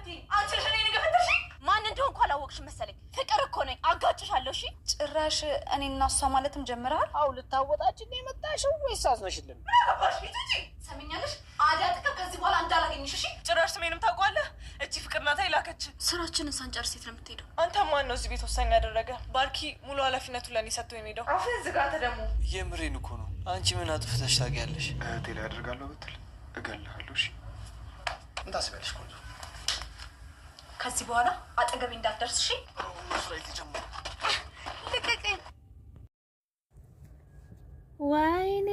አትይኝ። አንቺ ነሽ እኔን የገፈተርሽኝ። ማን እንደሆንኩ አላወቅሽም መሰለኝ። ፍቅር እኮ ነኝ። አጋጭሻለሁ። እሺ ጭራሽ እኔ እና እሷ ማለትም ጀምረሃል። አው ልታወጣችን ነው የመጣሽው ወይስ አዝነሽልን? ምን አገባሽ? ሂጂ ውጪ። ሰሚኛለሽ? አዲያ ጥቅም ከዚህ በኋላ እንዳላገኝሽ። እሺ። ጭራሽ ስሜንም ታውቀዋለህ። እቺ ፍቅር ናታ የላከች። ስራችንን ሳንጨርስ የት ነው የምትሄደው? አንተ ማን ነው እዚህ ቤት ወሳኝ ያደረገ? ባርኪ ሙሉ ኃላፊነቱን ለእኔ ሰጥቶ የሚሄደው። አፍህን ዝጋ። አንተ ደግሞ የምሬን እኮ ነው። አንቺ ምን አጥፍተሽ ታውቂያለሽ? እህቴ ላይ አደርጋለሁ ብትል እገልሃለሁ። እሺ ምን ታስቢያለሽ ቆንጆ? ከዚህ በኋላ አጠገቤ እንዳትደርስ እሺ። ልቀቀኝ። ወይኔ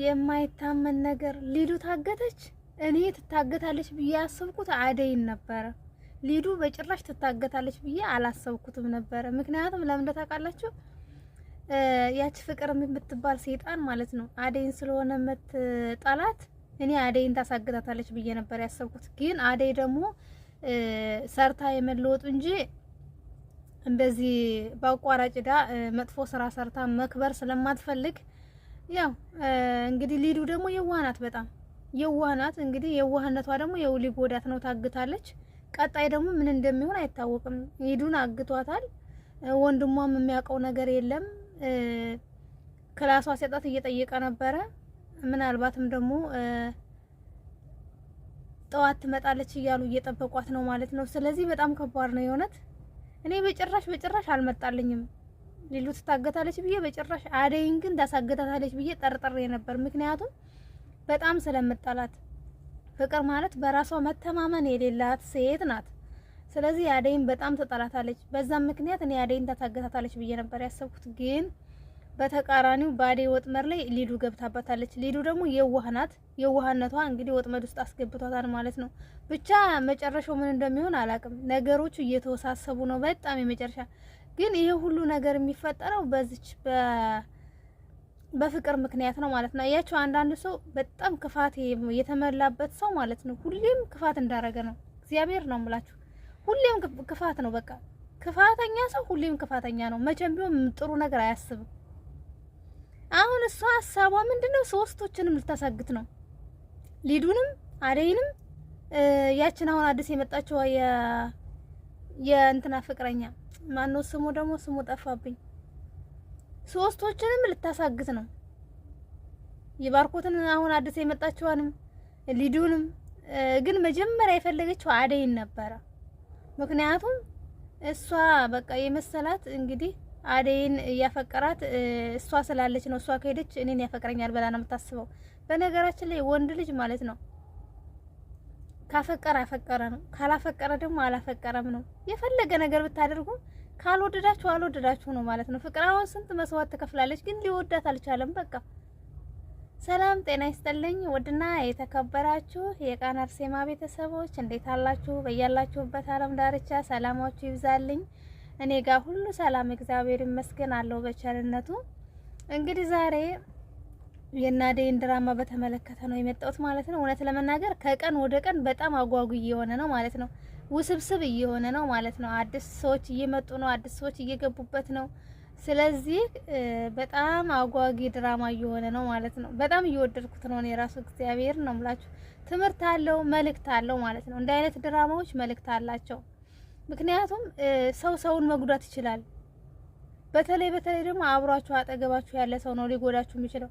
የማይታመን ነገር ሊዱ ታገተች። እኔ ትታገታለች ብዬ ያሰብኩት አደይን ነበረ። ሊዱ በጭራሽ ትታገታለች ብዬ አላሰብኩትም ነበረ። ምክንያቱም ለምን ታውቃላችሁ? ያች ፍቅር የምትባል ሰይጣን ማለት ነው አደይን ስለሆነ የምትጠላት እኔ አደይን ታሳግታታለች ብዬ ነበር ያሰብኩት። ግን አደይ ደግሞ ሰርታ የመለወጡ እንጂ እንደዚህ በአቋራጭ ዳ መጥፎ ስራ ሰርታ መክበር ስለማትፈልግ ያው እንግዲህ ሊዱ ደግሞ የዋህ ናት፣ በጣም የዋህ ናት። እንግዲህ የዋህነቷ ደግሞ የው ሊጎዳት ነው፣ ታግታለች። ቀጣይ ደግሞ ምን እንደሚሆን አይታወቅም። ሊዱን አግቷታል። ወንድሟም የሚያውቀው ነገር የለም። ክላሷ ሲያጣት እየጠየቀ ነበረ። ምናልባትም ደግሞ ጠዋት ትመጣለች እያሉ እየጠበቋት ነው ማለት ነው። ስለዚህ በጣም ከባድ ነው የእውነት። እኔ በጭራሽ በጭራሽ አልመጣልኝም ሊሉ ትታገታለች ብዬ በጭራሽ። አደይን ግን ታሳገታታለች ብዬ ጠርጥሬ ነበር። ምክንያቱም በጣም ስለምጠላት ፍቅር ማለት በራሷ መተማመን የሌላት ሴት ናት። ስለዚህ አደይን በጣም ትጠላታለች። በዛም ምክንያት እኔ አደይን ታሳገታታለች ብዬ ነበር ያሰብኩት ግን በተቃራኒው በአደይ ወጥመድ ላይ ሊዱ ገብታበታለች። ሊዱ ደግሞ የዋህ ናት። የዋህነቷ እንግዲህ ወጥመድ ውስጥ አስገብቷታል ማለት ነው። ብቻ መጨረሻው ምን እንደሚሆን አላቅም። ነገሮቹ እየተወሳሰቡ ነው በጣም የመጨረሻ ግን ይሄ ሁሉ ነገር የሚፈጠረው በዚች በፍቅር ምክንያት ነው ማለት ነው። አያችሁ አንዳንድ ሰው በጣም ክፋት የተመላበት ሰው ማለት ነው። ሁሌም ክፋት እንዳረገ ነው። እግዚአብሔር ነው የምላችሁ። ሁሌም ክፋት ነው። በቃ ክፋተኛ ሰው ሁሌም ክፋተኛ ነው። መቼም ቢሆን ጥሩ ነገር አያስብም። አሁን እሷ ሀሳቧ ምንድነው? ሶስቶችንም ልታሳግት ነው። ሊዱንም አደይንም ያችን አሁን አዲስ የመጣችው የእንትና ፍቅረኛ ማነው ስሙ ደግሞ ስሙ ጠፋብኝ። ሶስቶችንም ልታሳግት ነው። የባርኮትን አሁን አዲስ የመጣችዋንም ሊዱንም ግን መጀመሪያ የፈለገችው አደይን ነበረ። ምክንያቱም እሷ በቃ የመሰላት እንግዲህ አደይን እያፈቀራት እሷ ስላለች ነው። እሷ ከሄደች እኔን ያፈቅረኛል ብላ ነው የምታስበው። በነገራችን ላይ ወንድ ልጅ ማለት ነው ካፈቀረ አፈቀረ ነው፣ ካላፈቀረ ደግሞ አላፈቀረም ነው። የፈለገ ነገር ብታደርጉ ካልወደዳችሁ አልወደዳችሁ ነው ማለት ነው። ፍቅር አሁን ስንት መስዋዕት ትከፍላለች፣ ግን ሊወዳት አልቻለም። በቃ ሰላም ጤና ይስጥልኝ። ውድና የተከበራችሁ የቃና አርሴማ ቤተሰቦች እንዴት አላችሁ? በያላችሁበት ዓለም ዳርቻ ሰላማችሁ ይብዛልኝ። እኔ ጋር ሁሉ ሰላም እግዚአብሔር ይመስገን አለው በቸርነቱ። እንግዲህ ዛሬ የናደይን ድራማ በተመለከተ ነው የመጣሁት ማለት ነው። እውነት ለመናገር ከቀን ወደ ቀን በጣም አጓጉ እየሆነ ነው ማለት ነው። ውስብስብ እየሆነ ነው ማለት ነው። አዲስ ሰዎች እየመጡ ነው። አዲስ ሰዎች እየገቡበት ነው። ስለዚህ በጣም አጓጊ ድራማ እየሆነ ነው ማለት ነው። በጣም እየወደድኩት ነው እኔ ራሱ እግዚአብሔር ነው የምላችሁ። ትምህርት አለው መልእክት አለው ማለት ነው። እንደ አይነት ድራማዎች መልእክት አላቸው። ምክንያቱም ሰው ሰውን መጉዳት ይችላል። በተለይ በተለይ ደግሞ አብሯችሁ አጠገባችሁ ያለ ሰው ነው ሊጎዳችሁ የሚችለው።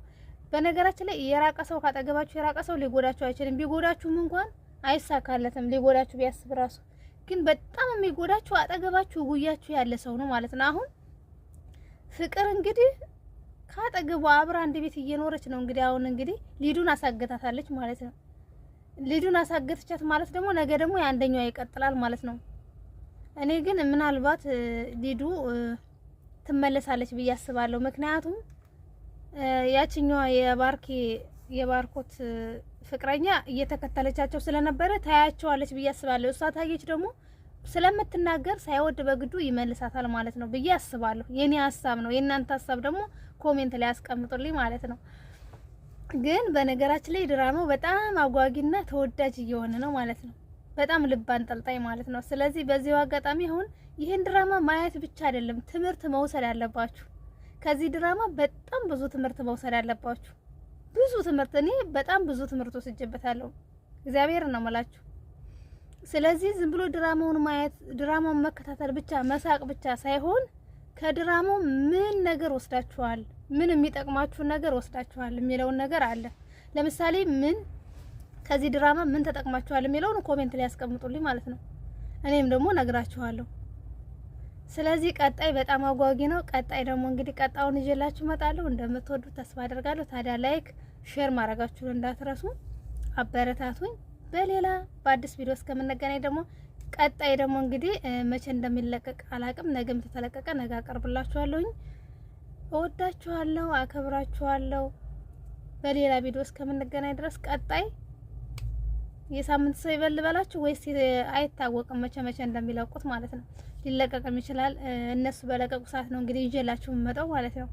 በነገራችን ላይ የራቀ ሰው ካጠገባችሁ የራቀ ሰው ሊጎዳችሁ አይችልም። ቢጎዳችሁም እንኳን አይሳካለትም ሊጎዳችሁ ቢያስብ ራሱ። ግን በጣም የሚጎዳችሁ አጠገባችሁ ጉያችሁ ያለ ሰው ነው ማለት ነው። አሁን ፍቅር እንግዲህ ካጠገቧ አብራ አንድ ቤት እየኖረች ነው። እንግዲህ አሁን እንግዲህ ሊዱን አሳግታታለች ማለት ነው። ሊዱን አሳገተቻት ማለት ደግሞ ነገ ደግሞ የአንደኛዋ ይቀጥላል ማለት ነው። እኔ ግን ምናልባት ሊዱ ትመለሳለች ብዬ አስባለሁ። ምክንያቱም ያችኛዋ የባርኬ የባርኮት ፍቅረኛ እየተከተለቻቸው ስለነበረ ታያቸዋለች ብዬ አስባለሁ። እሷ ታየች ደግሞ ስለምትናገር ሳይወድ በግዱ ይመልሳታል ማለት ነው ብዬ አስባለሁ። የኔ ሀሳብ ነው። የእናንተ ሀሳብ ደግሞ comment ላይ አስቀምጡልኝ ማለት ነው። ግን በነገራችን ላይ ድራማው በጣም አጓጊና ተወዳጅ እየሆነ ነው ማለት ነው። በጣም ልብ አንጠልጣይ ማለት ነው። ስለዚህ በዚሁ አጋጣሚ አሁን ይህን ድራማ ማየት ብቻ አይደለም ትምህርት መውሰድ አለባችሁ። ከዚህ ድራማ በጣም ብዙ ትምህርት መውሰድ አለባችሁ። ብዙ ትምህርት እኔ በጣም ብዙ ትምህርት ወስጄበታለሁ። እግዚአብሔር ነው የምላችሁ። ስለዚህ ዝም ብሎ ድራማውን ማየት፣ ድራማውን መከታተል ብቻ፣ መሳቅ ብቻ ሳይሆን ከድራማው ምን ነገር ወስዳችኋል፣ ምን የሚጠቅማችሁ ነገር ወስዳችኋል የሚለውን ነገር አለ። ለምሳሌ ምን ከዚህ ድራማ ምን ተጠቅማችኋል የሚለውን comment ላይ ያስቀምጡልኝ ማለት ነው። እኔም ደግሞ ነግራችኋለሁ። ስለዚህ ቀጣይ በጣም አጓጊ ነው። ቀጣይ ደግሞ እንግዲህ ቀጣዩን ይዤላችሁ እመጣለሁ። እንደምትወዱት ተስፋ አደርጋለሁ። ታዲያ like፣ share ማድረጋችሁን እንዳትረሱ፣ አበረታቱኝ። በሌላ በአዲስ ቪዲዮ እስከምንገናኝ ደግሞ ቀጣይ ደግሞ እንግዲህ መቼ እንደሚለቀቅ አላቅም። ነገም ተተለቀቀ ነገ አቀርብላችኋለሁኝ። እወዳችኋለሁ፣ አከብራችኋለሁ። በሌላ ቪዲዮ እስከምንገናኝ ድረስ ቀጣይ የሳምንት ሰው ይበል በላችሁ ወይስ አይታወቅም፣ መቼ መቼ እንደሚለቁት ማለት ነው። ሊለቀቅም ይችላል። እነሱ በለቀቁ ሰዓት ነው እንግዲህ ይዤላችሁ የምመጣው ማለት ነው።